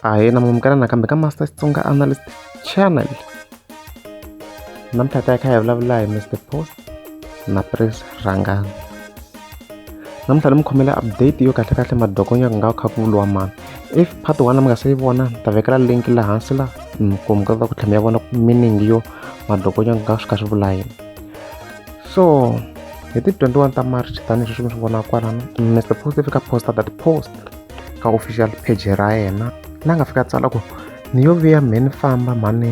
Ahee na mamukela nakambe ka Master Xitsonga Analyst Channel. Namuntlha hi ta hi kha hi vulavula hi Mr Post na Prince Rhangani. Namuntlha ni mi khomela update yo kahle kahle madokonya ku nga kha ku vuriwa mani. If part 1 mi nga se yi vona ni ta vekela link laha hansi la ku mi kota ku tlhela mi ya vona meaning yo madokonya ku nga swi kha swi vula yini. So hi ti 21 ta March tanihi sweswi mi swi vonaka kwalano Mr Post i fika posta that post ka official page ra yena la nga fika tsala ku ni yo vuya mhe ni famba mhani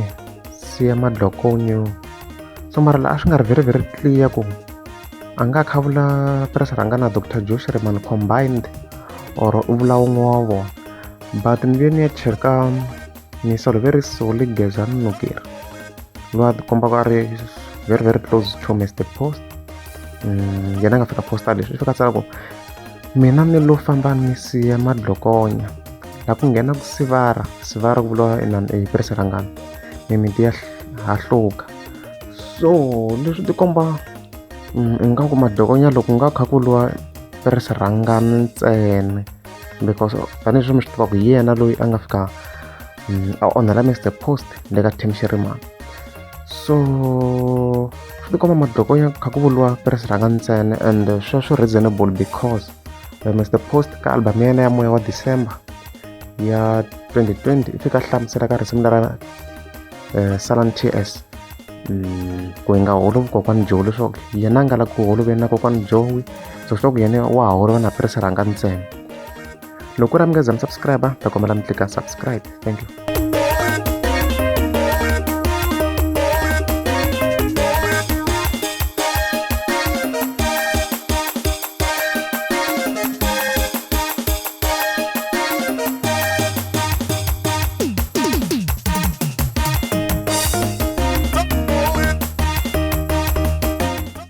siya madlokonyo so mara la a swi nga ri very very clear ku a nga kha vula press rhanga na Dr Joe Shirimani combined or u vula wun'we wa vona but ni vuye ni ya cheka ni solo very solely Gezani Nukeri loyi a tikomba ku a ri very very close to Mr Post yena a nga fika posta leswi i fika tsala ku Mina ni lo famba ni siya madlokonya la ku nghena ku sivara sivara ku vuriwa inani i Prince Rhangani mimiti ya hahluka so leswi tikomba ingaku madlokonya loko nga kha ku lwiwa Prince Rhangani ntsena because tanihileswi mi swi tivaka hi yena loyi a nga fika a onhela Mister Post le ka team Shirimani so swi tikomba madlokonya kha ku vuriwa Prince Rhangani ntsena and sweswo reasonable because Mister Post ka album ya yena ya moya wa December ya 2020 i fika a hlamusela ka risimu lera Salani T_S ku hi nga holovi kokwani Joe leswaku yena a nga lavi ku holoveni na kokwani Joe so swi vula ku yena wa ha holova na Prince Rhangani ntsena loko ku ri a mi nga za mi subscribe ta kombela mi tlika subscribe thank you.